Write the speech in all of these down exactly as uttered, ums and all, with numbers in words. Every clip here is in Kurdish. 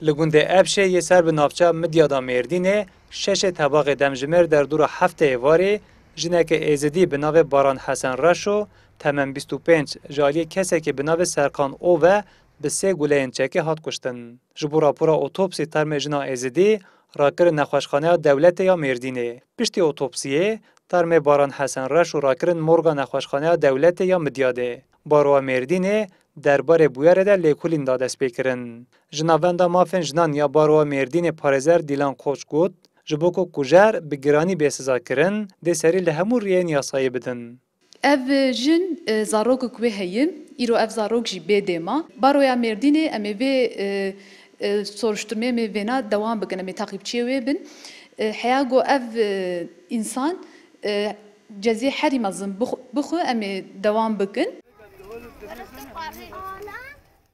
Li gundê Ebşê yê ser bi navçeya Midyada Mêrdînê, şeşê Tebaxê demjimêr derdora heftê êvarê, jineke Êzidî bi navê Baran Hesen Reşo, temen bîst û pênc, ji aliyê kesekî bi navê Serkan Ove bi sê guleyên çekê hat kuştin. Ji bo rapora otopsî termê jina Êzidî rakirin Nexweşxaneya Dewletê ya Mêrdînê. Piştî otopsiyê, termê Baran Hesen Reşo rakirin morga Nexweşxaneya Dewletê ya Midyadê. Baroya Mêrdînê derbarê bûyerê de lêkolîn da destpêkirin. Ji Navenda Mafên Jinan ya Baroya Mêrdînê parêzer Dîlan Koç got, ji bo ku kujer bi giranî bê sizakirin, dê serî li hemû riyên yasayê bidin. Ev jin, e, zarokek wê heye, îro ev zarok jî bê dê ma. Baroya Mêrdînê em ê vê, e, e, soruşturmê em ê vêna dewam bikin, em ê taqîbçiyê wê bin. E, heya ku ev, e, însan, e, cezê herî mezin bixwe, bixwe, em ê dewam bikin.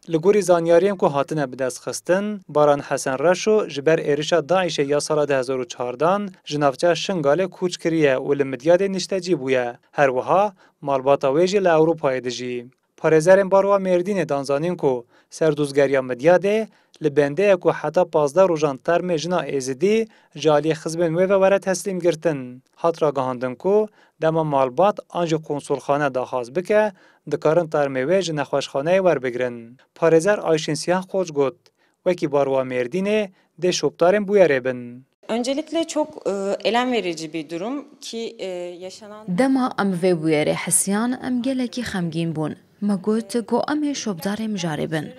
Li gorî zanyariyên ku hatine bidestxistin, Baran Hesen Reşo ji ber êrişa DAIŞê ya sala du hezar û çardan ji navçeya Şingalê koç kiriye û li Midyadê niştecî bûye. Her wiha malbata wê jî li Ewropayê dijî. Parêzerên Baroya Mêrdînê dan zanîn ku serdozgeriya Midyadê li bendê ye ku heta pazdeh rojan termê jina Êzidî ji aliyê xizmên wê ve were teslîm girtin. Hat ragihandin ku dema malbat an jî konsulxane daxwaz bike, dikarin termê wê ji nexweşxaneyê werbigrin. Parêzer Ayşîn Siyah Koç got, wekî Baroya Mêrdînê dê şopdarên bûyerê bin. Öncelikle çok, e, elem verici bir durum ki, e, yaşanan Dema em vê bûyerê hesiyan, em gelekî xemgîn bûn. Me got ku em ê şopdarê mijarê bin.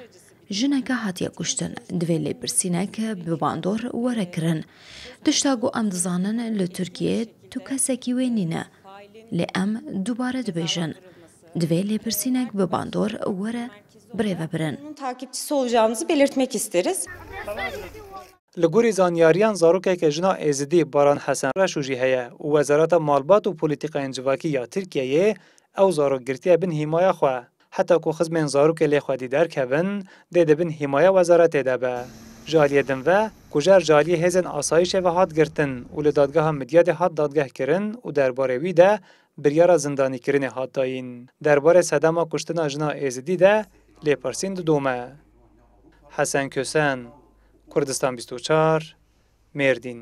Jineke hatiye kuştin, divê lêpirsînek bi bandor were kirin. Tişta ku em dizanin li Tirkiyeyê tu kesekî wê nîne. Lê em dubare dibêjin, divê lêpirsînek bi bandor were birêvebirin. Bunun takipçisi olacağımızı belirtmek isteriz. Li gorî zanyariyan, zarokeke jina Êzidî Baran Hesen Reşo jî heye û Wezareta Malbat û Polîtîkayên Civakî ya Tirkiyeyê ew zarok girtiye bin hîmaya xwe. Heta ku xizmên zarokê lê xwedî derkevin, dê di bin hîmaya wezaretê de be. Ji aliyê din ve, kujer ji aliyê hêzên asayîşê ve hat girtin û li dadgeha Midyadê hat dadgehkirin û derbarê wî de biryara zindanîkirinê hat dayîn. Derbarê sedema kuştina jina Êzidî de lêpirsîn didome. Hesen Kösen, Kurdistan bîst û çar, Mêrdîn.